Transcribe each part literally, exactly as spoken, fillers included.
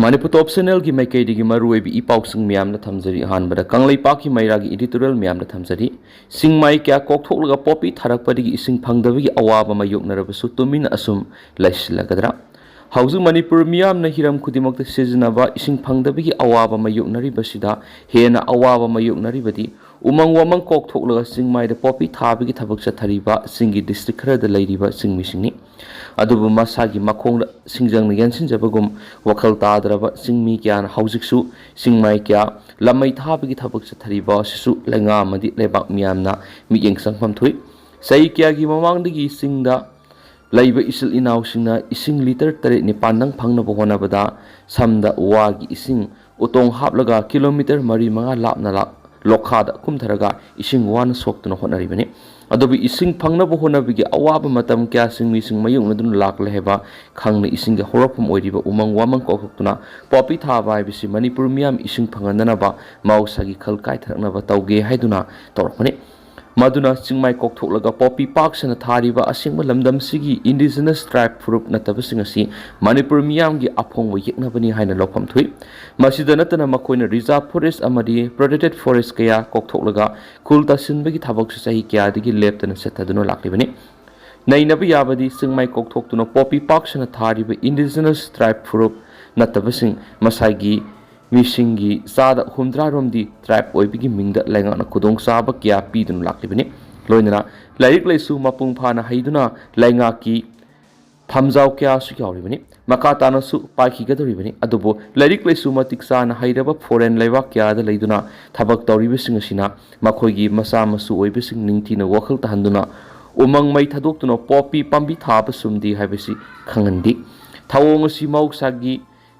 ꯃꯅꯤꯄꯨꯔ ꯇꯣꯞ ꯆꯦꯅꯦꯜꯒꯤ ꯃꯥꯏꯀꯩꯗꯒꯤ ꯃꯔꯨꯑꯣꯏꯕ ꯏ ꯄꯥꯎꯁꯤꯡ ꯃꯌꯥꯝꯗ ꯊꯝꯖꯔꯤ꯫ ꯑꯍꯥꯟꯕꯗ ꯀꯪꯂꯩꯄꯥꯛꯀꯤ ꯃꯩꯔꯥꯒꯤ ꯏꯗꯤꯇꯣꯔꯤꯌꯦꯜ ꯃꯌꯥꯝꯗ ꯊꯝꯖꯔꯤ꯫ ꯆꯤꯡꯃꯥꯏ ꯀꯌꯥ ꯀꯣꯛꯊꯣꯛꯂꯒ ꯄꯣꯄꯤ ꯊꯥꯔꯛꯄꯗꯒꯤ ꯏꯁꯤꯡ ꯐꯪꯗꯕꯒꯤ ꯑꯋꯥꯕ ꯃꯥꯌꯣꯛꯅꯔꯕꯁꯨ ꯇꯨꯃꯤꯟꯅ ꯑꯁꯨꯝ ꯂꯩꯁꯤꯜꯂꯒꯗ꯭ꯔꯥ? ꯍꯧꯖꯤꯛ ꯃꯅꯤꯄꯨꯔ ꯃꯤꯌꯥꯝꯅ ꯍꯤꯔꯝ ꯈꯨꯗꯤꯡꯃꯛꯇ ꯁꯤꯖꯤꯟꯅꯕ ꯏꯁꯤꯡ ꯐꯪꯗꯕꯒꯤ ꯑꯋꯥꯕ ꯃꯥꯌꯣꯛꯅꯔꯤꯕꯁꯤꯗ ꯍꯦꯟꯅ ꯑꯋꯥꯕ ꯃꯥꯌꯣꯛꯅꯔꯤꯕꯗꯤ ꯎꯃꯪ ꯋꯥꯃꯪ ꯀꯣꯛꯊꯣꯛꯂꯒ ꯆꯤꯡꯃꯥꯏꯗ ꯄꯣꯄꯤ ꯊꯥꯕꯒꯤ ꯊꯕꯛ ꯆꯠꯊꯔꯤꯕ ꯆꯤꯡꯒꯤ ꯗꯤꯁꯇ꯭ꯔꯤꯛ ꯈꯔꯗ ꯂꯩꯔꯤꯕ ꯆꯤꯡꯃꯤꯁꯤꯡꯅꯤ꯫ ꯑꯗꯨꯕꯨ ꯃꯁꯥꯒꯤ ꯃꯈꯣꯡꯗ ꯁꯤꯡꯖꯪꯅ ꯌꯦꯟꯁꯤꯟꯖꯕꯒꯨꯝ ꯋꯥꯈꯜ ꯇꯥꯗ꯭ꯔꯕ ꯆꯤꯡꯃꯤ ꯀꯌꯥꯅ ꯍꯧꯖꯤꯛꯁꯨ ꯆꯤꯡꯃꯥꯏ ꯀꯌꯥ ꯂꯝꯃꯩ ꯊꯥꯕꯒꯤ ꯊꯕꯛ ꯆꯠꯊꯔꯤꯕ ꯑꯁꯤꯁꯨ ꯂꯩꯉꯥꯛ ꯑꯃꯗꯤ ꯂꯩꯕꯥꯛ ꯃꯤꯌꯥꯝꯅ ꯃꯤꯠꯌꯦꯡ ꯆꯪꯐꯝ ꯊꯣꯛꯏ꯫ ꯆꯍꯤ ꯀꯌꯥꯒꯤ ꯃꯃꯥꯡꯗꯒꯤ ꯆꯤꯡꯗ ꯂꯩꯕ ꯏꯆꯤꯜ ꯏꯅꯥꯎꯁꯤꯡꯅ ꯏꯁꯤꯡ ꯂꯤꯇꯔ ꯇꯔꯦꯠ ꯅꯤꯄꯥꯟꯗꯪ ꯐꯪꯅꯕ ꯍꯣꯠꯅꯕꯗ ꯁꯝꯗ ꯋꯥꯒꯤ ꯏꯁꯤꯡ ꯎꯇꯣꯡ ꯍꯥꯞꯂꯒ ꯀꯤꯂꯣꯃꯤꯇꯔ ꯃꯔꯤ ꯃꯉꯥ ꯂꯥꯞꯅ ꯂꯥꯛ-, ꯂꯣꯛꯈꯥꯗ ꯀꯨꯝꯊꯔꯒ ꯏꯁꯤꯡ ꯋꯥꯅ ꯁꯣꯛꯇꯨꯅ ꯍꯣꯠꯅꯔꯤꯕꯅꯤ꯫ ꯑꯗꯨꯕꯨ ꯏꯁꯤꯡ ꯐꯪꯅꯕ ꯍꯣꯠꯅꯕꯒꯤ ꯑꯋꯥꯕ ꯃꯇꯝ ꯀꯌꯥ ꯆꯤꯡꯃꯤꯁꯤꯡ ꯃꯥꯌꯣꯛꯅꯗꯨꯅ ꯂꯥꯛꯂꯦ ꯍꯥꯏꯕ ꯈꯪꯅ ꯏꯁꯤꯡꯒꯤ ꯍꯧꯔꯛꯐꯝ ꯑꯣꯏꯔꯤꯕ ꯎꯃꯪ ꯋꯥꯃꯪ ꯀꯣꯛꯊꯣꯛꯇꯨꯅ ꯄꯣꯄꯤ ꯊꯥꯕ ꯍꯥꯏꯕꯁꯤ ꯃꯅꯤꯄꯨꯔ ꯃꯤꯌꯥꯝ ꯏꯁꯤꯡ ꯐꯪꯍꯟꯗꯅꯕ ꯃꯍꯧꯁꯥꯒꯤ ꯈꯜ ꯀꯥꯏꯊꯔꯛꯅꯕ ꯇꯧꯒꯦ ꯍꯥꯏꯗꯨꯅ ꯇꯧꯔꯛꯄꯅꯤ꯫ ꯃꯗꯨꯅ ꯆꯤꯡꯃꯥꯏ ꯀꯣꯛꯊꯣꯛꯂꯒ ꯄꯣꯄꯤ ꯄꯥꯛ ꯁꯟꯅ ꯊꯥꯔꯤꯕ ꯑꯁꯦꯡꯕ ꯂꯝꯗꯝꯁꯤꯒꯤ ꯏꯟꯗꯤꯖꯤꯅꯁ ꯇ꯭ꯔꯥꯏꯕ ꯐꯨꯔꯨꯞ ꯅꯠꯇꯕꯁꯤꯡ ꯑꯁꯤ ꯃꯅꯤꯄꯨꯔ ꯃꯤꯌꯥꯝꯒꯤ ꯑꯐꯣꯡꯕ ꯌꯦꯛꯅꯕꯅꯤ ꯍꯥꯏꯅ ꯂꯧꯐꯝ ꯊꯣꯛꯏ꯫ ꯃꯁꯤꯗ ꯅꯠꯇꯅ ꯃꯈꯣꯏꯅ ꯔꯤꯖꯥꯔꯚ ꯐꯣꯔꯦꯁ ꯑꯃꯗꯤ ꯄ꯭ꯔꯣꯇꯦꯛꯇꯦꯗ ꯐꯣꯔꯦꯁ ꯀꯌꯥ ꯀꯣꯛꯊꯣꯛꯂꯒ ꯈꯨꯜ ꯇꯥꯁꯤꯟꯕꯒꯤ ꯊꯕꯛꯁꯨ ꯆꯍꯤ ꯀꯌꯥꯗꯒꯤ ꯂꯦꯞꯇꯅ ꯆꯠꯊꯗꯨꯅ ꯂꯥꯛꯂꯤꯕꯅꯤ꯫ ꯅꯩꯅꯕ ꯌꯥꯕꯗꯤ ꯆꯤꯡꯃꯥꯏ ꯀꯣꯛꯊꯣꯛꯇꯨꯅ ꯄꯣꯄꯤ ꯄꯥꯛ ꯁꯟꯅ ꯊꯥꯔꯤꯕ ꯏꯟꯗꯤꯖꯤꯅꯁ ꯇ꯭ꯔꯥꯏꯕ ꯐꯨꯔꯨꯞ ꯅꯠꯇꯕꯁꯤꯡ ꯃꯁꯥꯒꯤ ꯃꯤꯁꯤꯡꯒꯤ ꯆꯥꯗ ꯍꯨꯝꯗ꯭ꯔꯥ ꯔꯣꯝꯗꯤ ꯇ꯭ꯔꯥꯏꯕ ꯑꯣꯏꯕꯒꯤ ꯃꯤꯡꯗ ꯂꯩꯉꯥꯛꯅ ꯈꯨꯗꯣꯡꯆꯥꯕ ꯀꯌꯥ ꯄꯤꯗꯨꯅ ꯂꯥꯛꯂꯤꯕꯅꯤ꯫ ꯂꯣꯏꯅꯅ ꯂꯥꯏꯔꯤꯛ ꯂꯥꯏꯁꯨ ꯃꯄꯨꯡ ꯐꯥꯅ ꯍꯩꯗꯨꯅ ꯂꯩꯉꯥꯛꯀꯤ ꯐꯝꯖꯥꯎ ꯀꯌꯥꯁꯨ ꯌꯥꯎꯔꯤꯕꯅꯤ꯫ ꯃꯈꯥ ꯇꯥꯅꯁꯨ ꯄꯥꯏꯈꯤꯒꯗꯧꯔꯤꯕꯅꯤ꯫ ꯑꯗꯨꯕꯨ ꯂꯥꯏꯔꯤꯛ ꯂꯥꯏꯁꯨ ꯃꯇꯤꯛ ꯆꯥꯅ ꯍꯩꯔꯕ ꯐꯣꯔꯦꯟ ꯂꯩꯕꯥꯛ ꯀꯌꯥꯗ ꯂꯩꯗꯨꯅ ꯊꯕꯛ ꯇꯧꯔꯤꯕꯁꯤꯡ ꯑꯁꯤꯅ ꯃꯈꯣꯏꯒꯤ ꯃꯆꯥ ꯃꯁꯨ ꯑꯣꯏꯕꯁꯤꯡ ꯅꯤꯡꯊꯤꯅ ꯋꯥꯈꯜ ꯇꯥꯍꯟꯗꯨꯅ ꯎꯃꯪ ꯃꯩ ꯊꯥꯗꯣꯛꯇꯨꯅ ꯄꯣꯄꯤ ꯄꯥꯝꯕꯤ ꯊꯥꯕ ꯆꯨꯝꯗꯦ ꯍꯥꯏꯕꯁꯤ ꯈꯪꯍꯟꯗꯦ꯫ ꯊꯧꯑꯣꯡ ꯑꯁꯤ ꯃꯍꯧꯁꯥꯒꯤ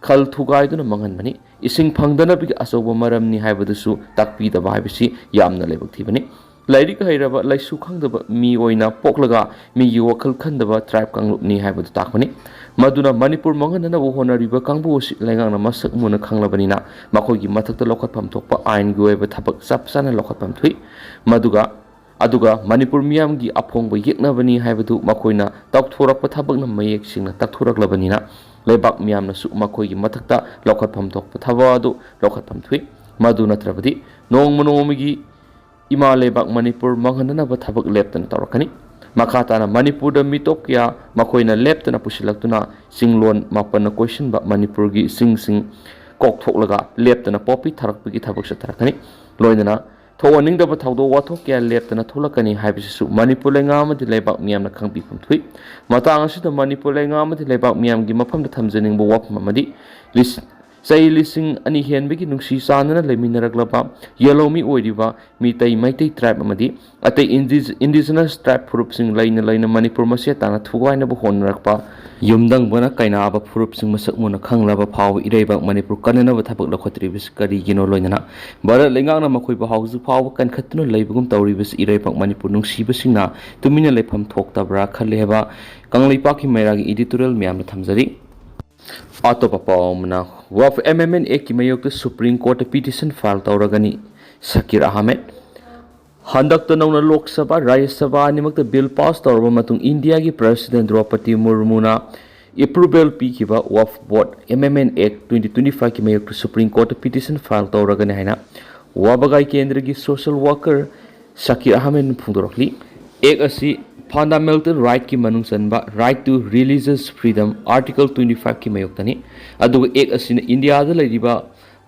ꯈꯜ ꯊꯨꯒꯥꯏꯗꯨꯅ ꯃꯥꯡꯍꯟꯕꯅꯤ꯫ ꯏꯁꯤꯡ ꯐꯪꯗꯅꯕꯒꯤ ꯑꯆꯧꯕ ꯃꯔꯝꯅꯤ ꯍꯥꯏꯕꯗꯨꯁꯨ ꯇꯥꯛꯄꯤꯗꯕ ꯍꯥꯏꯕꯁꯤ ꯌꯥꯝꯅ ꯂꯥꯏꯕꯛ ꯊꯤꯕꯅꯤ꯫ ꯂꯥꯏꯔꯤꯛ ꯍꯩꯔꯕ ꯂꯥꯏꯁꯨ ꯈꯪꯗꯕ ꯃꯤ ꯑꯣꯏꯅ ꯄꯣꯛꯂꯒ ꯃꯤꯒꯤ ꯋꯥꯈꯜ ꯈꯟꯗꯕ ꯇ꯭ꯔꯥꯏꯕ ꯀꯥꯡꯂꯨꯞꯅꯤ ꯍꯥꯏꯕꯗꯨ ꯇꯥꯛꯄꯅꯤ꯫ ꯃꯗꯨꯅ ꯃꯅꯤꯄꯨꯔ ꯃꯥꯡꯍꯟꯅꯅꯕ ꯍꯣꯠꯅꯔꯤꯕ ꯀꯥꯡꯕꯨ ꯑꯁꯤ ꯂꯩꯉꯥꯛꯅ ꯃꯁꯛ ꯃꯨꯟꯅ ꯈꯪꯂꯕꯅꯤꯅ ꯃꯈꯣꯏꯒꯤ ꯃꯊꯛꯇ ꯂꯧꯈꯠꯐꯝ ꯊꯣꯛꯄ ꯑꯥꯏꯟꯒꯤ ꯑꯣꯏꯕ ꯊꯕꯛ ꯆꯞ ꯆꯥꯅ ꯂꯧꯈꯠꯐꯝ ꯊꯣꯛꯏ꯫ ꯃꯗꯨꯒ ꯑꯗꯨꯒ ꯃꯅꯤꯄꯨꯔ ꯃꯤꯌꯥꯝꯒꯤ ꯑꯐꯣꯡꯕ ꯌꯦꯛꯅꯕꯅꯤ ꯍꯥꯏꯕꯗꯨ ꯃꯈꯣꯏꯅ ꯇꯧꯊꯣꯔꯛꯄ ꯊꯕꯛꯅ ꯃꯌꯦꯛ ꯁꯦꯡꯅ ꯇꯥꯛꯊꯣꯔꯛꯂꯕꯅꯤꯅ ꯂꯩꯕꯥꯛ ꯃꯤꯌꯥꯝꯅꯁꯨ ꯃꯈꯣꯏꯒꯤ ꯃꯊꯛꯇ ꯂꯧꯈꯠꯐꯝ ꯊꯣꯛꯄ ꯊꯕꯛ ꯑꯗꯨ ꯂꯧꯈꯠꯐꯝ ꯊꯣꯛꯏ꯫ ꯃꯗꯨ ꯅꯠꯇ꯭ꯔꯕꯗꯤ ꯅꯣꯡꯃ ꯅꯣꯡꯃꯒꯤ ꯏꯃꯥ ꯂꯩꯕꯥꯛ ꯃꯅꯤꯄꯨꯔ ꯃꯥꯡꯍꯟꯅꯅꯕ ꯊꯕꯛ ꯂꯦꯞꯇꯅ ꯇꯧꯔꯛꯀꯅꯤ꯫ ꯃꯈꯥ ꯇꯥꯅ ꯃꯅꯤꯄꯨꯔꯗ ꯃꯤꯇꯣꯞ ꯀꯌꯥ ꯃꯈꯣꯏꯅ ꯂꯦꯞꯇꯅ ꯄꯨꯁꯤꯜꯂꯛꯇꯨꯅ ꯆꯤꯡꯂꯣꯟ ꯃꯥꯄꯟꯅ ꯀꯣꯏꯁꯤꯟꯕ ꯃꯅꯤꯄꯨꯔꯒꯤ ꯆꯤꯡꯁꯤꯡ ꯀꯣꯛꯊꯣꯛꯂꯒ ꯂꯦꯞꯇꯅ ꯄꯣꯄꯤ ꯊꯥꯔꯛꯄꯒꯤ ꯊꯕꯛ ꯆꯠꯊꯔꯛꯀꯅꯤ꯫ ꯂꯣꯏꯅꯅ ꯊꯣꯛꯍꯟꯅꯤꯡꯗꯕ ꯊꯧꯗꯣꯛ ꯋꯥꯊꯣꯛ ꯀꯌꯥ ꯂꯦꯞꯇꯅ ꯊꯣꯛꯂꯛꯀꯅꯤ ꯍꯥꯏꯕꯁꯤꯁꯨ ꯃꯅꯤꯄꯨꯔ ꯂꯩꯉꯥꯛ ꯑꯃꯗꯤ ꯂꯩꯕꯥꯛ ꯃꯤꯌꯥꯝꯅ ꯈꯪꯕꯤꯐꯝ ꯊꯣꯛꯏ꯫ ꯃꯇꯥꯡ ꯑꯁꯤꯗ ꯃꯅꯤꯄꯨꯔ ꯂꯩꯉꯥꯛ ꯑꯃꯗꯤ ꯂꯩꯕꯥꯛ ꯃꯤꯌꯥꯝꯒꯤ ꯃꯐꯝꯗ ꯊꯝꯖꯅꯤꯡꯕ ꯋꯥꯐꯝ ꯑꯃꯗꯤ ꯂꯤꯁ-, ꯆꯍꯤ ꯂꯤꯁꯤꯡ ꯑꯅꯤ ꯍꯦꯟꯕꯒꯤ ꯅꯨꯡꯁꯤ ꯆꯥꯟꯅꯅ ꯂꯩꯃꯤꯟꯅꯔꯛꯂꯕ ꯌꯦꯜꯍꯧꯃꯤ ꯑꯣꯏꯔꯤꯕ ꯃꯤꯇꯩ ꯃꯩꯇꯩ ꯇ꯭ꯔꯥꯏꯕ ꯑꯃꯗꯤ ꯑꯇꯩ ꯏꯟꯗꯤꯖ-, ꯏꯟꯗꯤꯖꯤꯅꯁ ꯇ꯭ꯔꯥꯏꯕ ꯐꯨꯔꯨꯞꯁꯤꯡ ꯂꯩꯅ ꯂꯩꯅ ꯃꯅꯤꯄꯨꯔ ꯃꯆꯦꯠ ꯇꯥꯅ ꯊꯨꯒꯥꯏꯅꯕ ꯍꯣꯠꯅꯔꯛꯄ ꯌꯨꯝꯗꯪꯕꯅ ꯀꯩꯅꯥꯕ ꯐꯨꯔꯨꯞꯁꯤꯡ ꯃꯁꯛ ꯃꯨꯟꯅ ꯈꯪꯂꯕ ꯐꯥꯎꯕ ꯏꯔꯩꯕꯥꯛ ꯃꯅꯤꯄꯨꯔ ꯀꯟꯅꯅꯕ ꯊꯕꯛ ꯂꯧꯈꯠꯇ꯭ꯔꯤꯕꯁꯤ ꯀꯔꯤꯒꯤꯅꯣ? ꯂꯣꯏꯅꯅ ꯚꯥꯔꯠ ꯂꯩꯉꯥꯛꯅ ꯃꯈꯣꯏꯕꯨ ꯍꯧꯖꯤꯛ ꯐꯥꯎꯕ ꯀꯟꯈꯠꯇꯨꯅ ꯂꯩꯕꯒꯨꯝ ꯇꯧꯔꯤꯕꯁꯤ ꯏꯔꯩꯕꯥꯛ ꯃꯅꯤꯄꯨꯔ ꯅꯨꯡꯁꯤꯕꯁꯤꯡꯅ ꯇꯨꯃꯤꯟꯅ ꯂꯩꯐꯝ ꯊꯣꯛꯇꯕ꯭ꯔꯥ ꯈꯜꯂꯤ ꯍꯥꯏꯕ ꯀꯪꯂꯩꯄꯥꯛꯀꯤ ꯃꯩꯔꯥꯒꯤ editorial ꯃꯌꯥꯝꯅ ꯊꯝꯖꯔꯤ꯫ ꯑꯇꯣꯞꯄ ꯄꯥꯎ ꯑꯃꯅ, ꯋꯥꯐ ꯑꯦꯃꯦꯟꯗꯃꯦꯟ ꯑꯦꯛꯀꯤ ꯃꯥꯌꯣꯛꯇ ꯁꯨꯄ꯭ꯔꯤꯝ ꯀꯣꯔꯠꯇ ꯄꯤꯇꯤꯁꯟ ꯐꯥꯏꯜ ꯇꯧꯔꯒꯅꯤ ꯁꯀꯤꯔ ꯑꯍꯃꯦꯗ꯫ ꯍꯟꯗꯛꯇ ꯅꯧꯅ ꯂꯣꯛ ꯁꯚꯥ, ꯔꯥꯖ꯭ꯌ ꯁꯚꯥ ꯑꯅꯤꯃꯛꯇ ꯕꯤꯜ ꯄꯥꯁ ꯇꯧꯔꯕ ꯃꯇꯨꯡ ꯏꯟꯗꯤꯌꯥꯒꯤ ꯄ꯭ꯔꯁꯤꯗꯦꯟ ꯗ꯭ꯔꯧꯄꯗꯤ ꯃꯨꯔꯃꯨꯅ ꯑꯦꯄ꯭ꯔꯨꯚꯦꯜ ꯄꯤꯈꯤꯕ ꯋꯥꯐ ꯕꯣꯔꯗ ꯑꯦꯃꯦꯟꯗꯃꯦꯟ ꯑꯦꯛ ꯇ꯭ꯋꯦꯟꯇꯤ ꯇ꯭ꯋꯦꯟꯇꯤ ꯐꯥꯏꯚꯀꯤ ꯃꯥꯌꯣꯛꯇ ꯁꯨꯄ꯭ꯔꯤꯝ ꯀꯣꯔꯠꯇ ꯄꯤꯇꯤꯁꯟ ꯐꯥꯏꯜ ꯇꯧꯔꯒꯅꯤ ꯍꯥꯏꯅ ꯋꯥꯕꯒꯥꯏ ꯀꯦꯟꯗ꯭ꯔꯒꯤ ꯁꯣꯁꯤꯌꯦꯜ ꯋꯥꯔꯀꯔ ꯁꯀꯤꯔ ꯑꯍꯃꯦꯗꯅ ꯐꯣꯡꯗꯣꯔꯛꯂꯤ꯫ ꯑꯦꯛ ꯑꯁꯤ ꯐꯟꯗꯥꯃꯦꯟꯇꯦꯜ ꯔꯥꯏꯠꯀꯤ ꯃꯅꯨꯡ ꯆꯟꯕ Right to Religious Freedom, Article twenty fiveꯀꯤ ꯃꯥꯌꯣꯛꯇꯅꯤ꯫ ꯑꯗꯨꯒ ꯑꯦꯛ ꯑꯁꯤꯅ ꯏꯟꯗꯤꯌꯥꯗ ꯂꯩꯔꯤꯕ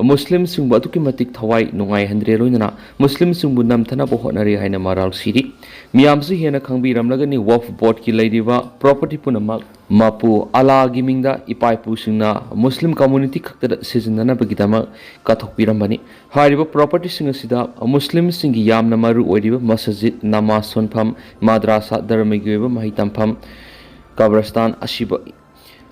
ꯃꯨꯁꯂꯤꯝꯁꯤꯡꯕꯨ ꯑꯗꯨꯛꯀꯤ ꯃꯇꯤꯛ ꯊꯋꯥꯏ ꯅꯨꯡꯉꯥꯏꯍꯟꯗ꯭ꯔꯦ, ꯂꯣꯏꯅꯅ ꯃꯨꯁꯂꯤꯝꯁꯤꯡꯕꯨ ꯅꯝꯊꯅꯕ ꯍꯣꯠꯅꯔꯤ ꯍꯥꯏꯅ ꯃꯔꯥꯜ ꯁꯤꯔꯤ꯫ ꯃꯤꯌꯥꯝꯁꯨ ꯍꯦꯟꯅ ꯈꯪꯕꯤꯔꯝꯂꯒꯅꯤ, ꯋꯥꯐ ꯕꯣꯔꯗꯀꯤ ꯂꯩꯔꯤꯕ ꯄ꯭ꯔꯣꯄꯔꯇꯤ ꯄꯨꯝꯅꯃꯛ ꯃꯄꯨ ꯑꯂꯥꯒꯤ ꯃꯤꯡꯗ ꯏꯄꯥ ꯏꯄꯨꯁꯤꯡꯅ ꯃꯨꯁꯂꯤꯝ ꯀꯝꯃ꯭ꯌꯨꯅꯤꯇꯤ ꯈꯛꯇꯗ ꯁꯤꯖꯤꯟꯅꯅꯕꯒꯤꯗꯃꯛ ꯀꯠꯊꯣꯛꯄꯤꯔꯝꯕꯅꯤ꯫ ꯍꯥꯏꯔꯤꯕ ꯄ꯭ꯔꯣꯄꯔꯇꯤꯁꯤꯡ ꯑꯁꯤꯗ ꯃꯨꯁꯂꯤꯝꯁꯤꯡꯒꯤ ꯌꯥꯝꯅ ꯃꯔꯨ ꯑꯣꯏꯔꯤꯕ ꯃꯁꯖꯤꯗ, ꯅꯃꯥꯖ ꯁꯣꯟꯐꯝ, ꯃꯗ꯭ꯔꯥꯁꯥ, ꯙꯔꯃꯒꯤ ꯑꯣꯏꯕ ꯃꯍꯩ ꯇꯝꯐꯝ, ꯀꯕꯔꯁꯇꯥꯟ ꯑꯁꯤꯕ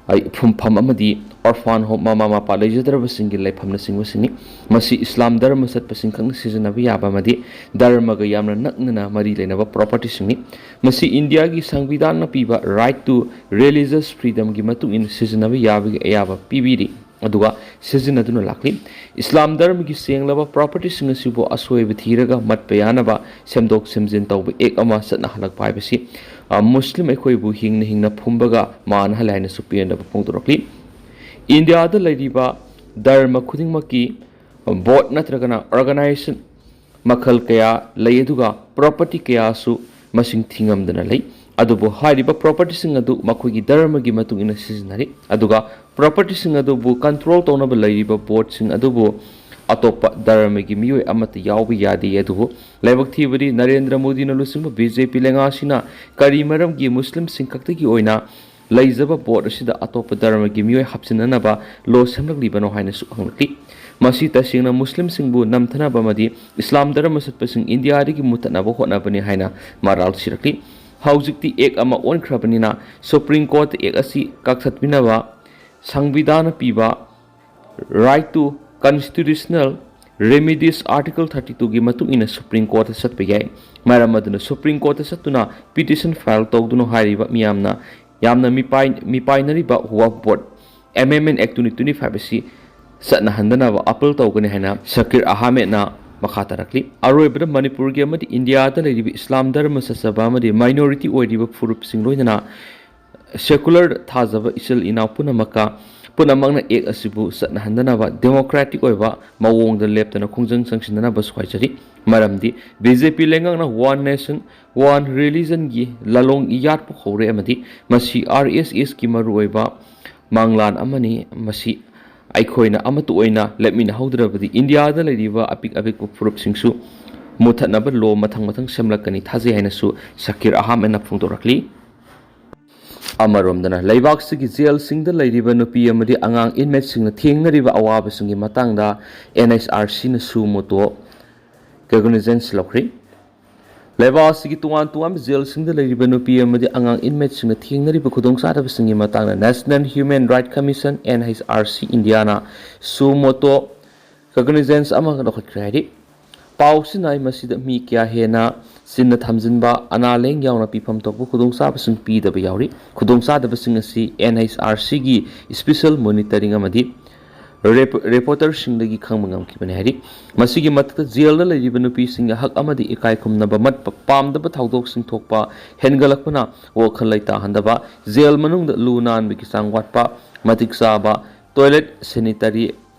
ꯑꯩ ꯐꯨꯝꯐꯝ ꯑꯃꯗꯤ orphan home, ꯃꯃꯥ ꯃꯄꯥ ꯂꯩꯖꯗ꯭ꯔꯕꯁꯤꯡꯒꯤ ꯂꯩꯐꯝꯅꯆꯤꯡꯕꯁꯤꯡꯅꯤ꯫ ꯃꯁꯤ ꯏꯁꯂꯥꯝ ꯙꯔꯃ ꯆꯠꯄꯁꯤꯡꯈꯛꯅ ꯁꯤꯖꯤꯟꯅꯕ ꯌꯥꯕ ꯑꯃꯗꯤ ꯙꯔꯃꯒ ꯌꯥꯝꯅ ꯅꯛꯅꯅ ꯃꯔꯤ ꯂꯩꯅꯕ ꯄ꯭ꯔꯣꯄꯔꯇꯤꯁꯤꯡꯅꯤ꯫ ꯃꯁꯤ ꯏꯟꯗꯤꯌꯥꯒꯤ ꯁꯪꯕꯤꯙꯥꯟꯅ ꯄꯤꯕ Right to Religious Freedomꯒꯤ ꯃꯇꯨꯡ ꯏꯟꯅ ꯁꯤꯖꯤꯟꯅꯕ ꯌꯥꯕꯒꯤ ꯑꯌꯥꯕ ꯄꯤꯕꯤꯔꯤ꯫ ꯑꯗꯨꯒ ꯁꯤꯖꯤꯟꯅꯗꯨꯅ ꯂꯥꯛꯂꯤ꯫ ꯏꯁꯂꯥꯝ ꯙꯔꯃꯒꯤ ꯁꯦꯡꯂꯕ ꯄ꯭ꯔꯣꯄꯔꯇꯤꯁꯤꯡ ꯑꯁꯤꯕꯨ ꯑꯁꯣꯏꯕ ꯊꯤꯔꯒ ꯃꯠꯄ ꯌꯥꯅꯕ ꯁꯦꯝꯗꯣꯛ ꯁꯦꯝꯖꯤꯟ ꯇꯧꯕ ꯑꯦꯛ ꯑꯃ ꯆꯠꯅꯍꯜꯂꯛꯄ ꯍꯥꯏꯕꯁꯤ, ꯑ, ꯃꯨꯁꯂꯤꯝ ꯑꯩꯈꯣꯏꯕꯨ ꯍꯤꯡꯅ ꯍꯤꯡꯅ ꯐꯨꯝꯕꯒ ꯃꯥꯟꯅꯍꯜꯂꯦ ꯍꯥꯏꯅꯁꯨ ꯄꯦꯟꯗꯕ ꯐꯣꯡꯗꯣꯔꯛꯂꯤ꯫ ꯏꯟꯗꯤꯌꯥꯗ ꯂꯩꯔꯤꯕ ꯙꯔꯃ ꯈꯨꯗꯤꯡꯃꯛꯀꯤ ꯕꯣꯔꯗ ꯅꯠꯇ꯭ꯔꯒꯅ ꯑꯣꯔꯒꯅꯥꯏꯖꯦꯁꯟ ꯃꯈꯜ ꯀꯌꯥ ꯂꯩ, ꯑꯗꯨꯒ ꯄ꯭ꯔꯣꯄꯔꯇꯤ ꯀꯌꯥꯁꯨ ꯃꯁꯤꯡ ꯊꯤꯉꯝꯗꯅ ꯂꯩ꯫ ꯑꯗꯨꯕꯨ ꯍꯥꯏꯔꯤꯕ ꯄ꯭ꯔꯣꯄꯔꯇꯤꯁꯤꯡ ꯑꯗꯨ ꯃꯈꯣꯏꯒꯤ ꯙꯔꯃꯒꯤ ꯃꯇꯨꯡ ꯏꯟꯅ ꯁꯤꯖꯤꯟꯅꯔꯤ, ꯑꯗꯨꯒ ꯄ꯭ꯔꯣꯄꯔꯇꯤꯁꯤꯡ ꯑꯗꯨꯕꯨ ꯀꯟꯇ꯭ꯔꯣꯜ ꯇꯧꯅꯕ ꯂꯩꯔꯤꯕ ꯕꯣꯔꯗꯁꯤꯡ ꯑꯗꯨꯕꯨ ꯑꯇꯣꯞꯄ ꯙꯔꯃꯒꯤ ꯃꯤꯑꯣꯏ ꯑꯃꯠꯇ ꯌꯥꯎꯕ ꯌꯥꯗꯦ꯫ ꯑꯗꯨꯕꯨ ꯂꯥꯏꯕꯛ ꯊꯤꯕꯗꯤ ꯅꯔꯦꯟꯗ꯭ꯔ ꯃꯣꯗꯤꯅ ꯂꯨꯆꯤꯡꯕ ꯕꯤ ꯖꯦ ꯄꯤ ꯂꯩꯉꯥꯛ ꯑꯁꯤꯅ ꯀꯔꯤ ꯃꯔꯝꯒꯤ ꯃꯨꯁꯂꯤꯝꯁꯤꯡ ꯈꯛꯇꯒꯤ ꯑꯣꯏꯅ ꯂꯩꯖꯕ ꯕꯣꯔꯗ ꯑꯁꯤꯗ ꯑꯇꯣꯞꯄ ꯙꯔꯃꯒꯤ ꯃꯤꯑꯣꯏ ꯍꯥꯞꯆꯤꯟꯅꯅꯕ ꯂꯣ ꯁꯦꯝꯂꯛꯂꯤꯕꯅꯣ ꯍꯥꯏꯅꯁꯨ ꯍꯪꯂꯛꯂꯤ꯫ ꯃꯁꯤ ꯇꯁꯦꯡꯅ ꯃꯨꯁꯂꯤꯝꯁꯤꯡꯕꯨ ꯅꯝꯊꯅꯕ ꯑꯃꯗꯤ ꯏꯁꯂꯥꯝ ꯙꯔꯃ ꯆꯠꯄꯁꯤꯡ ꯏꯟꯗꯤꯌꯥꯗꯒꯤ ꯃꯨꯠꯊꯠꯅꯕ ꯍꯣꯠꯅꯕꯅꯤ ꯍꯥꯏꯅ ꯃꯔꯥꯜ ꯁꯤꯔꯛꯂꯤ꯫ ꯍꯧꯖꯤꯛꯇꯤ ꯑꯦꯛ ꯑꯃ ꯑꯣꯟꯈ꯭ꯔꯕꯅꯤꯅ ꯁꯨꯄ꯭ꯔꯤꯝ ꯀꯣꯔꯠꯇ ꯑꯦꯛ ꯑꯁꯤ ꯀꯛꯊꯠꯄꯤꯅꯕ ꯁꯪꯕꯤꯙꯥꯟꯅ ꯄꯤꯕ Right to Constitutional Remedies Article thirty two ꯒꯤ ꯃꯇꯨꯡ ꯏꯟꯅ ꯁꯨꯄ꯭ꯔꯤꯝ ꯀꯣꯔꯠꯇ ꯆꯠꯄ ꯌꯥꯏ꯫ ꯃꯔꯝ ꯑꯗꯨꯅ ꯁꯨꯄ꯭ꯔꯤꯝ ꯀꯣꯔꯠꯇ ꯆꯠꯇꯨꯅ ꯄꯤꯇꯤꯁꯟ ꯐꯥꯏꯜ ꯇꯧꯗꯨꯅ ꯍꯥꯏꯔꯤꯕ ꯃꯤꯌꯥꯝꯅ ꯌꯥꯝꯅ ꯃꯤꯄꯥꯏ ꯃꯤꯄꯥꯏꯅꯔꯤꯕ ꯋꯛꯐ ꯕꯣꯔꯗ ꯑꯦꯃꯦꯟꯃꯦꯟ ꯑꯦꯛ ꯇ꯭ꯋꯦꯟꯇꯤ ꯇ꯭ꯋꯦꯟꯇꯤ ꯐꯥꯏꯚ ꯑꯁꯤ ꯆꯠꯅꯍꯟꯗꯅꯕ ꯑꯄꯤꯜ ꯇꯧꯒꯅꯤ ꯍꯥꯏꯅ ꯁꯀꯤꯔ ꯑꯍꯥꯃꯦꯗꯅ ꯃꯈꯥ ꯇꯥꯔꯛꯂꯤ꯫ ꯑꯔꯣꯏꯕꯗ ꯃꯅꯤꯄꯨꯔꯒꯤ ꯑꯃꯗꯤ ꯏꯟꯗꯤꯌꯥꯗ ꯂꯩꯔꯤꯕ ꯏꯁꯂꯥꯝ ꯙꯔꯃ ꯆꯠꯆꯕ ꯑꯃꯗꯤ ꯃꯥꯏꯅꯣꯔꯤꯇꯤ ꯑꯣꯏꯔꯤꯕ ꯐꯨꯔꯨꯞꯁꯤꯡ ꯂꯣꯏꯅꯅ ꯁꯦꯀꯨꯂꯔ ꯊꯥꯖꯕ ꯏꯆꯤꯜ ꯏꯅꯥꯎ ꯄꯨꯝꯅꯃꯛꯀ ꯄꯨꯝꯅꯃꯛꯅ ꯑꯦꯛ ꯑꯁꯤꯕꯨ ꯆꯠꯅꯍꯟꯗꯅꯕ ꯗꯦꯃꯣꯀ꯭ꯔꯦꯇꯤꯛ ꯑꯣꯏꯕ ꯃꯑꯣꯡꯗ ꯂꯦꯞꯇꯅ ꯈꯣꯡꯖꯪ ꯆꯪꯁꯤꯟꯅꯅꯕꯁꯨ ꯍꯥꯏꯖꯔꯤ꯫ ꯃꯔꯝꯗꯤ ꯕꯤ ꯖꯦ ꯄꯤ ꯂꯩꯉꯥꯛꯅ ꯋꯥꯟ ꯅꯦꯁꯟ ꯋꯥꯟ ꯔꯤꯂꯤꯖꯟꯒꯤ ꯂꯥꯂꯣꯡ ꯌꯥꯠꯄ ꯍꯧꯔꯦ ꯑꯃꯗꯤ ꯃꯁꯤ ꯑꯥꯔ ꯑꯦꯁ ꯑꯦꯁꯀꯤ ꯃꯔꯨꯑꯣꯏꯕ ꯃꯪꯂꯥꯟ ꯑꯃꯅꯤ꯫ ꯃꯁꯤ ꯑꯩꯈꯣꯏꯅ ꯑꯃꯠꯇ ꯑꯣꯏꯅ ꯂꯦꯞꯃꯤꯟꯅꯍꯧꯗ꯭ꯔꯕꯗꯤ ꯏꯟꯗꯤꯌꯥꯗ ꯂꯩꯔꯤꯕ ꯑꯄꯤꯛ ꯑꯄꯤꯛꯄ ꯐꯨꯔꯨꯞꯁꯤꯡꯁꯨ ꯃꯨꯊꯠꯅꯕ ꯂꯣ ꯃꯊꯪ ꯃꯊꯪ ꯁꯦꯝꯂꯛꯀꯅꯤ ꯊꯥꯖꯩ ꯍꯥꯏꯅꯁꯨ ꯁꯀꯤꯔ ꯑꯍꯥꯃꯦꯗꯅ ꯐꯣꯡꯗꯣꯔꯛꯂꯤ꯫ ꯑꯃꯔꯣꯝꯗꯅ ꯂꯩꯕꯥꯛꯁꯤꯒꯤ ꯖꯦꯜꯁꯤꯡꯗ ꯂꯩꯔꯤꯕ ꯅꯨꯄꯤ ꯑꯃꯗꯤ ꯑꯉꯥꯡ ꯏꯟꯃꯦꯠꯁꯤꯡꯅ ꯊꯦꯡꯅꯔꯤꯕ ꯑꯋꯥꯕꯁꯤꯡꯒꯤ ꯃꯇꯥꯡꯗ ꯑꯦꯟ ꯑꯩꯆ ꯑꯥꯔ ꯁꯤꯅ ꯁꯨ ꯃꯣꯇꯣ ꯀꯣꯒꯅꯤꯖꯦꯟꯁ ꯂꯧꯈ꯭ꯔꯤ꯫ ꯂꯩꯕꯥꯛ ꯑꯁꯤꯒꯤ ꯇꯣꯉꯥꯟ ꯇꯣꯉꯥꯟꯕ ꯖꯦꯜꯁꯤꯡꯗ ꯂꯩꯔꯤꯕ ꯅꯨꯄꯤ ꯑꯃꯗꯤ ꯑꯉꯥꯡ ꯏꯟꯃꯦꯠꯁꯤꯡꯅ ꯊꯦꯡꯅꯔꯤꯕ ꯈꯨꯗꯣꯡꯆꯥꯗꯕꯁꯤꯡꯒꯤ ꯃꯇꯥꯡꯗ National Human Right Commission, N H R C, ꯏꯟꯗꯤꯌꯥꯅ ꯁꯨ ꯃꯣꯇꯣ ꯀꯣꯒꯅꯤꯖꯦꯟꯁ ꯑꯃ ꯂꯧꯈꯠꯈ꯭ꯔꯦ ꯍꯥꯏꯔꯤ꯫ ꯄꯥꯎꯁꯤꯅ ꯃꯁꯤꯗ ꯃꯤ ꯀꯌꯥ ꯍꯦꯟꯅ ꯆꯤꯟꯅ ꯊꯝꯖꯤꯟꯕ, ꯑꯅꯥ ꯂꯥꯌꯦꯡ ꯌꯥꯎꯅ ꯄꯤꯐꯝ ꯊꯣꯛꯄ ꯈꯨꯗꯣꯡꯆꯥꯕꯁꯤꯡ ꯄꯤꯗꯕ ꯌꯥꯎꯔꯤ꯫ ꯈꯨꯗꯣꯡꯆꯥꯗꯕꯁꯤꯡ ꯑꯁꯤ N H R C ꯒꯤ special monitoring ꯑꯃꯗꯤ ꯔꯦꯞ-, ꯔꯦꯄꯣꯔꯇꯔꯁꯤꯡꯗꯒꯤ ꯈꯪꯕ ꯉꯝꯈꯤꯕꯅꯤ ꯍꯥꯏꯔꯤ꯫ ꯃꯁꯤꯒꯤ ꯃꯊꯛꯇ ꯖꯦꯜꯗ ꯂꯩꯔꯤꯕ ꯅꯨꯄꯤꯁꯤꯡꯒꯤ ꯍꯛ ꯑꯃꯗꯤ ꯏꯀꯥꯏ ꯈꯨꯝꯅꯕ ꯃꯠꯄ ꯄꯥꯝꯗꯕ ꯊꯧꯗꯣꯛꯁꯤꯡ ꯊꯣꯛꯄ ꯍꯦꯟꯒꯠꯂꯛꯄꯅ ꯋꯥꯈꯜ ꯂꯩꯇꯥꯍꯟꯗꯕ, ꯖꯦꯜ ꯃꯅꯨꯡꯗ ꯂꯨ ꯅꯥꯟꯕꯒꯤ ꯆꯥꯡ ꯋꯥꯠꯄ, ꯃꯇꯤꯛ ꯆꯥꯕ toilet sanitary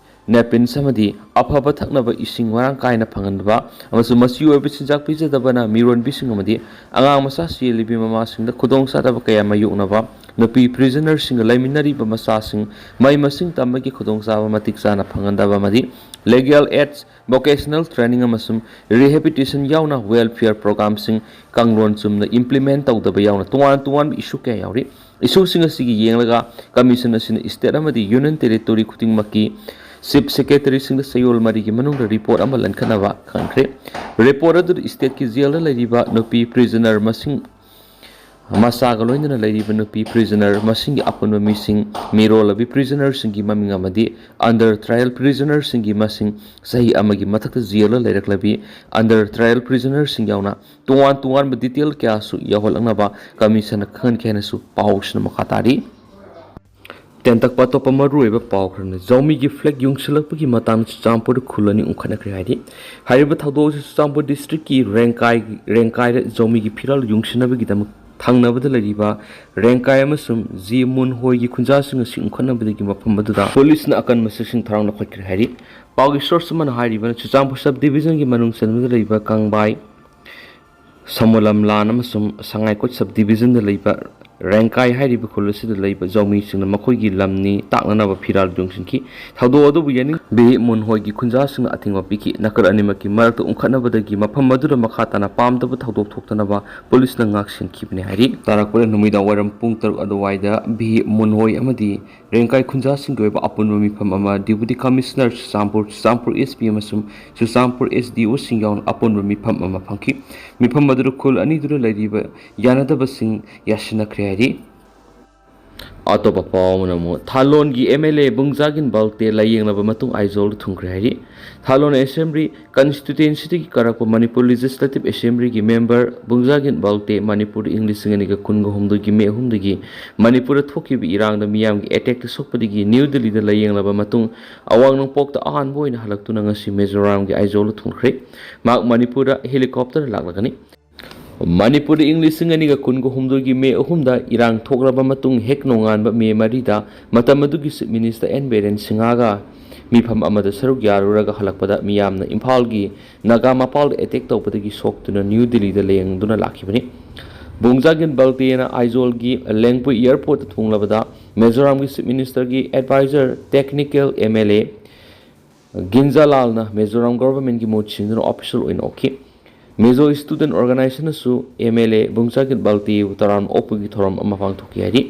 napkins ꯑꯃꯗꯤ ꯑꯐꯕ ꯊꯛꯅꯕ ꯏꯁꯤꯡ ꯃꯔꯥꯡ ꯀꯥꯏꯅ ꯐꯪꯍꯟꯕ ꯑꯃꯁꯨꯡ ꯃꯆꯤ ꯑꯣꯏꯕ ꯆꯤꯟꯖꯥꯛ ꯄꯤꯖꯗꯕꯅ ꯃꯤꯔꯣꯟꯕꯤꯁꯤꯡ ꯑꯃꯗꯤ ꯑꯉꯥꯡ ꯃꯆꯥ ꯆꯦꯜꯂꯤꯕꯤ ꯃꯃꯥꯁꯤꯡꯗ ꯈꯨꯗꯣꯡꯆꯥꯗꯕ ꯀꯌꯥ ꯃꯥꯌꯣꯛꯅꯕ, ꯅꯨꯄꯤ prisonerꯁꯤꯡꯒ ꯂꯩꯃꯤꯟꯅꯔꯤꯕ ꯃꯆꯥꯁꯤꯡ ꯃꯍꯩ ꯃꯁꯤꯡ ꯇꯝꯕꯒꯤ ꯈꯨꯗꯣꯡꯆꯥꯕ ꯃꯇꯤꯛ ꯆꯥꯅ ꯐꯪꯍꯟꯗꯕ ꯑꯃꯗꯤ legal aids, vocational training ꯑꯃꯁꯨꯡ rehabilitation ꯌꯥꯎꯅ welfare programꯁꯤꯡ ꯀꯥꯡꯂꯣꯟ ꯆꯨꯝꯅ implement ꯇꯧꯗꯕ ꯌꯥꯎꯅ ꯇꯣꯉꯥꯟ ꯇꯣꯉꯥꯟꯕ issue ꯀꯌꯥ ꯌꯥꯎꯔꯤ꯫ Issueꯁꯤꯡ ꯑꯁꯤꯒꯤ ꯌꯦꯡꯂꯒ commission ꯑꯁꯤꯅ state ꯑꯃꯗꯤ union territory ꯈꯨꯗꯤꯡꯃꯛꯀꯤ chief secretaryꯁꯤꯡꯗ ꯆꯌꯣꯜ ꯃꯔꯤꯒꯤ ꯃꯅꯨꯡꯗ report ꯑꯃ ꯂꯟꯈꯠꯅꯕ ꯈꯪꯍꯟꯈ꯭ꯔꯦ꯫ Report ꯑꯗꯨꯗ stateꯀꯤ jailꯗ ꯂꯩꯔꯤꯕ ꯅꯨꯄꯤ prisoner ꯃꯁꯤꯡ ꯃꯆꯥꯒ ꯂꯣꯏꯅꯅ ꯂꯩꯔꯤꯕ ꯅꯨꯄꯤ prisoner ꯃꯁꯤꯡꯒꯤ ꯑꯄꯨꯟꯕ ꯃꯤꯁꯤꯡ, ꯃꯤꯔꯣꯜꯂꯕꯤ prisonerꯁꯤꯡꯒꯤ ꯃꯃꯤꯡ ꯑꯃꯗꯤ under trial prisonerꯁꯤꯡꯒꯤ ꯃꯁꯤꯡ, ꯆꯍꯤ ꯑꯃꯒꯤ ꯃꯊꯛꯇ jailꯗ ꯂꯩꯔꯛꯂꯕꯤ under trial prisonerꯁꯤꯡ ꯌꯥꯎꯅ ꯇꯣꯉꯥꯟ ꯇꯣꯉꯥꯟꯕ detail ꯀꯌꯥꯁꯨ ꯌꯥꯎꯍꯜꯂꯛꯅꯕ commissionꯅ ꯈꯪꯍꯟꯈꯤ ꯍꯥꯏꯅꯁꯨ ꯄꯥꯎꯁꯤꯅ ꯃꯈꯥ ꯇꯥꯔꯤ꯫ ꯇꯦꯟꯇꯛꯄ ꯑꯇꯣꯞꯄ ꯃꯔꯨꯑꯣꯏꯕ ꯄꯥꯎ ꯈꯔꯅ ꯖꯧꯃꯤꯒꯤ flag ꯌꯨꯡꯁꯤꯜꯂꯛꯄꯒꯤ ꯃꯇꯥꯡꯗ ꯆꯨꯔꯆꯥꯟꯄꯨꯔꯗ ꯈꯨꯜ ꯑꯅꯤ ꯎꯪꯈꯠꯅꯈ꯭ꯔꯦ ꯍꯥꯏꯔꯤ꯫ ꯍꯥꯏꯔꯤꯕ ꯊꯧꯗꯣꯛ ꯑꯁꯤ ꯆꯨꯔꯆꯥꯟꯄꯨꯔ districtꯀꯤ ꯔꯦꯡꯀꯥꯏ, ꯔꯦꯡꯀꯥꯏꯗ ꯖꯧꯃꯤꯒꯤ ꯐꯤꯔꯥꯜ ꯌꯨꯡꯁꯤꯟꯅꯕꯒꯤꯗꯃꯛ ꯊꯪꯅꯕꯗ ꯂꯩꯔꯤꯕ ꯔꯦꯡꯀꯥꯏ ꯑꯃꯁꯨꯡ ꯖꯤ ꯃꯨꯟ ꯍꯣꯏꯒꯤ ꯈꯨꯟꯖꯥꯁꯤꯡ ꯑꯁꯤ ꯎꯪꯈꯠꯅꯕꯗꯒꯤ ꯃꯐꯝ ꯑꯗꯨꯗ policeꯅ ꯑꯀꯟꯕ ꯆꯦꯛꯁꯤꯟ ꯊꯧꯔꯥꯡ ꯂꯧꯈꯠꯈ꯭ꯔꯦ ꯍꯥꯏꯔꯤ꯫ ꯄꯥꯎꯒꯤ source ꯑꯃꯅ ꯍꯥꯏꯔꯤꯕꯅ ꯆꯨꯔꯆꯥꯟꯄꯨꯔ sub divisionꯒꯤ ꯃꯅꯨꯡ ꯆꯟꯕꯗ ꯂꯩꯕ ꯀꯪꯕꯥꯏ, ꯁꯃꯣꯂꯝ ꯂꯥꯟ ꯑꯃꯁꯨꯡ ꯁꯉꯥꯏꯀꯣꯠ sub divisionꯗ ꯂꯩꯕ ꯔꯦꯡꯀꯥꯏ ꯍꯥꯏꯔꯤꯕ ꯈꯨꯜ ꯑꯁꯤꯗ ꯂꯩꯕ ꯖꯧꯃꯤꯁꯤꯡꯅ ꯃꯈꯣꯏꯒꯤ ꯂꯝꯅꯤ ꯇꯥꯛꯅꯅꯕ ꯐꯤꯔꯥꯜ ꯌꯨꯡꯁꯤꯟꯈꯤ꯫ ꯊꯧꯗꯣꯛ ꯑꯗꯨꯕꯨ ꯌꯦꯡꯅꯤꯡ ꯚꯤ ꯃꯨꯟꯍꯣꯏꯒꯤ ꯈꯨꯟꯖꯥꯁꯤꯡꯅ ꯑꯊꯤꯡꯕ ꯄꯤꯈꯤ꯫ ꯅꯥꯀꯜ ꯑꯅꯤꯃꯛꯀꯤ ꯃꯔꯛꯇ ꯎꯪꯈꯠꯅꯕꯗꯒꯤ ꯃꯐꯝ ꯑꯗꯨꯗ ꯃꯈꯥ ꯇꯥꯅ ꯄꯥꯝꯗꯕ ꯊꯧꯗꯣꯛ ꯊꯣꯛꯇꯅꯕ policeꯅ ꯉꯥꯛ ꯁꯦꯟꯈꯤꯕꯅꯤ ꯍꯥꯏꯔꯤ꯫ ꯇꯥꯔꯛꯄꯗ ꯅꯨꯃꯤꯗꯥꯡ ꯋꯥꯏꯔꯝ ꯄꯨꯡ ꯇꯔꯨꯛ ꯑꯗꯨꯋꯥꯏꯗ ꯚꯤ ꯃꯨꯟꯍꯣꯏ ꯑꯃꯗꯤ ꯔꯦꯡꯀꯥꯏ ꯈꯨꯟꯖꯥꯁꯤꯡꯒꯤ ꯑꯣꯏꯕ ꯑꯄꯨꯟꯕ ꯃꯤꯐꯝ ꯑꯃ Deputy Commissioner Churachandpur, Churachandpur SP ꯑꯃꯁꯨꯡ ꯆꯨꯔꯆꯥꯟꯄꯨꯔ SDOꯁꯤꯡ ꯌꯥꯎꯅ ꯑꯄꯨꯟꯕ ꯃꯤꯐꯝ ꯑꯃ ꯐꯪꯈꯤ꯫ ꯃꯤꯐꯝ ꯑꯗꯨꯗ ꯈꯨꯜ ꯑꯅꯤꯗꯨꯗ ꯂꯩꯔꯤꯕ ꯌꯥꯅꯗꯕꯁꯤꯡ ꯌꯥꯁꯤꯟꯅꯈ꯭ꯔꯦ ꯍꯥꯏꯔꯤ꯫ ꯑꯇꯣꯞꯄ ꯄꯥꯎ ꯑꯃꯅ ꯑꯃꯨꯛ ꯊꯥꯂꯣꯟꯒꯤ MLA ꯕꯨꯡꯖꯥꯒꯤꯟ ꯕꯜꯇꯦ ꯂꯥꯏꯌꯦꯡꯂꯕ ꯃꯇꯨꯡ ꯑꯥꯏꯖꯣꯜꯗ ꯊꯨꯡꯈ꯭ꯔꯦ ꯍꯥꯏꯔꯤ꯫ ꯊꯥꯂꯣꯟ Assembly constituencyꯗꯒꯤ ꯀꯥꯔꯛꯄ ꯃꯅꯤꯄꯨꯔ Legislative Assemblyꯒꯤ member ꯕꯨꯡꯖꯥꯒꯤꯟ ꯕꯜꯇꯦ ꯃꯅꯤꯄꯨꯔꯗ ꯏꯪ ꯂꯤꯁꯤꯡ ꯑꯅꯤꯒ ꯀꯨꯟꯒ ꯍꯨꯝꯗꯣꯏꯒꯤ ꯃꯦ ꯑꯍꯨꯝꯗꯒꯤ ꯃꯅꯤꯄꯨꯔꯗ ꯊꯣꯛꯈꯤꯕ ꯏꯔꯥꯡꯗ ꯃꯤꯌꯥꯝꯒꯤ attackꯇ ꯁꯣꯛꯄꯗꯒꯤ ꯅ꯭ꯌꯨ ꯗꯤꯜꯂꯤꯗ ꯂꯥꯏꯌꯦꯡꯂꯕ ꯃꯇꯨꯡ ꯑꯋꯥꯡ ꯅꯣꯡꯄꯣꯛꯇ ꯑꯍꯥꯟꯕ ꯑꯣꯏꯅ ꯍꯜꯂꯛꯇꯨꯅ ꯉꯁꯤ ꯃꯤꯖꯣꯔꯥꯝꯒꯤ ꯑꯥꯏꯖꯣꯜꯗ ꯊꯨꯡꯈ꯭ꯔꯦ꯫ ꯃꯍꯥꯛ ꯃꯅꯤꯄꯨꯔꯗ helicopterꯗ ꯂꯥꯛꯂꯒꯅꯤ꯫ ꯃꯅꯤꯄꯨꯔꯗ ꯏꯪ ꯂꯤꯁꯤꯡ ꯑꯅꯤꯒ ꯀꯨꯟꯒ ꯍꯨꯝꯗꯣꯏꯒꯤ ꯃꯦ ꯑꯍꯨꯝꯗ ꯏꯔꯥꯡ ꯊꯣꯛꯂꯕ ꯃꯇꯨꯡ, ꯍꯦꯛ ꯅꯣꯡꯉꯥꯟꯕ ꯃꯦ ꯃꯔꯤꯗ ꯃꯇꯝ ꯑꯗꯨꯒꯤ Chief Minister ꯑꯦꯟ ꯕꯤꯔꯦꯟ ꯁꯤꯡꯍꯒ ꯃꯤꯐꯝ ꯑꯃꯗ ꯁꯔꯨꯛ ꯌꯥꯔꯨꯔꯒ ꯍꯜꯂꯛꯄꯗ ꯃꯤꯌꯥꯝꯅ ꯏꯝꯐꯥꯜꯒꯤ ꯅꯥꯒꯥ ꯃꯄꯥꯜꯗ attack ꯇꯧꯕꯗꯒꯤ ꯁꯣꯛꯇꯨꯅ ꯅ꯭ꯌꯨ ꯗꯤꯜꯂꯤꯗ ꯂꯥꯌꯦꯡꯗꯨꯅ ꯂꯥꯛꯈꯤꯕꯅꯤ꯫ ꯕꯨꯡꯖꯥꯒꯤꯟ ꯕꯜꯇꯦꯅ ꯑꯥꯏꯖꯣꯜꯒꯤ ꯂꯦꯡꯄꯨꯏ airportꯇ ꯊꯨꯡꯂꯕꯗ ꯃꯤꯖꯣꯔꯥꯝꯒꯤ Chief Ministerꯒꯤ advisor, technical MLA ꯒꯤꯟꯖꯥꯂꯥꯜꯅ Mizoram governmentꯀꯤ ꯃꯍꯨꯠ ꯁꯤꯟꯗꯨꯅ official ꯑꯣꯏꯅ ꯑꯣꯛꯈꯤ꯫ ꯃꯤꯖꯣ Student Organisationꯅꯁꯨ MLA ꯕꯨꯡꯖꯥꯒꯤꯟ ꯕꯜꯇꯦꯕꯨ ꯇꯔꯥꯝꯅ ꯑꯣꯛꯄꯒꯤ ꯊꯧꯔꯝ ꯑꯃ ꯄꯥꯡꯊꯣꯛꯈꯤ ꯍꯥꯏꯔꯤ꯫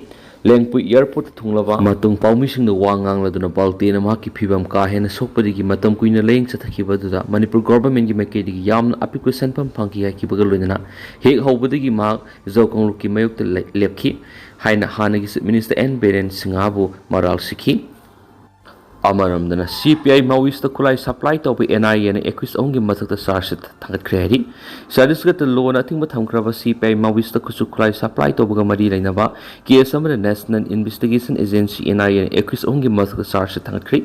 ꯂꯦꯡꯄꯨꯏ airportꯇ ꯊꯨꯡꯂꯕ ꯃꯇꯨꯡ ꯄꯥꯎꯃꯤꯁꯤꯡꯗ ꯋꯥ ꯉꯥꯡꯂꯗꯨꯅ ꯕꯜꯇꯦꯅ ꯃꯍꯥꯛꯀꯤ ꯐꯤꯕꯝ ꯀꯥ ꯍꯦꯟꯅ ꯁꯣꯛꯄꯗꯒꯤ ꯃꯇꯝ ꯀꯨꯏꯅ ꯂꯥꯌꯦꯡ ꯆꯠꯊꯈꯤꯕ ꯑꯗꯨꯗ ꯃꯅꯤꯄꯨꯔ governmentꯀꯤ ꯃꯥꯏꯀꯩꯗꯒꯤ ꯌꯥꯝꯅ ꯑꯄꯤꯛꯄ ꯁꯦꯟꯐꯝ ꯐꯪꯈꯤ ꯍꯥꯏꯈꯤꯕꯒ ꯂꯣꯏꯅꯅ ꯍꯦꯛ ꯍꯧꯕꯗꯒꯤ ꯃꯍꯥꯛ ꯖꯣ ꯀꯥꯡꯂꯨꯞꯀꯤ ꯃꯥꯌꯣꯛꯇ ꯂꯦꯞꯈꯤ ꯍꯥꯏꯅ ꯍꯥꯟꯅꯒꯤ Chief Minister ꯑꯦꯟ ꯕꯤꯔꯦꯟ ꯁꯤꯡꯍꯕꯨ ꯃꯔꯥꯜ ꯁꯤꯈꯤ꯫ ꯑꯃꯔꯣꯝꯗꯅ CPI Maoistꯇ ꯈꯨꯠꯂꯥꯏ supply ꯇꯧꯕ NIAꯅ accused ꯑꯍꯨꯝꯒꯤ ꯃꯊꯛꯇ charge sheet ꯊꯥꯡꯒꯠꯈ꯭ꯔꯦ ꯍꯥꯏꯔꯤ꯫ ꯆꯇꯤꯁꯒꯔꯗ ꯂꯣꯅ ꯑꯊꯤꯡꯕ ꯊꯝꯈ꯭ꯔꯕ CPI Maoistꯇ ꯈꯨꯠꯁꯨ ꯈꯨꯠꯂꯥꯏ supply ꯇꯧꯕꯒ ꯃꯔꯤ ꯂꯩꯅꯕ case ꯑꯃꯗ National Investigation Agency NIAꯅ accused ꯑꯍꯨꯝꯒꯤ ꯃꯊꯛꯇ charge sheet ꯊꯥꯡꯒꯠꯈ꯭ꯔꯦ꯫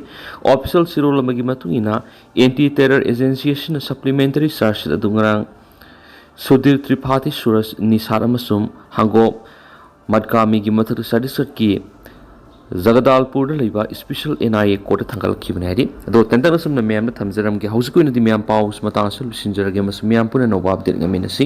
Official ꯁꯤꯔꯣꯜ ꯑꯃꯒꯤ ꯃꯇꯨꯡ ꯏꯟꯅ, Anti Terror Agency ꯑꯁꯤꯅ supplementary charge sheet ꯑꯗꯨ ꯉꯔꯥꯡ ꯁꯨꯙꯤꯔ ꯇ꯭ꯔꯤꯄꯥꯊꯤ, ꯁꯨꯔꯖ ꯅꯤꯁꯥꯔ ꯑꯃꯁꯨꯡ ꯍꯪꯒꯣꯞ ꯃꯠꯀꯥꯃꯤꯒꯤ ꯃꯊꯛꯇ ꯆꯇꯤꯁꯒꯔꯗꯀꯤ ꯖꯒꯗꯥꯜꯄꯨꯔꯗ ꯂꯩꯕ special NIA courtꯇ ꯊꯥꯡꯒꯠꯂꯛꯈꯤꯕꯅꯤ ꯍꯥꯏꯔꯤ꯫ ꯑꯗꯣ ꯇꯦꯟꯇꯛꯅ ꯁꯨꯝꯅ ꯃꯌꯥꯝꯗ ꯊꯝꯖꯔꯝꯒꯦ꯫ ꯍꯧꯖꯤꯛꯀꯤ ꯑꯣꯏꯅꯗꯤ ꯃꯌꯥꯝ ꯄꯥꯎ ꯃꯇꯥꯡ ꯑꯁꯤꯗ ꯂꯣꯏꯁꯤꯟꯖꯔꯒꯦ ꯑꯃꯁꯨꯡ ꯃꯌꯥꯝ ꯄꯨꯟꯅ ꯑꯅꯧꯕ update ꯉꯥꯏꯃꯤꯟꯅꯁꯤ꯫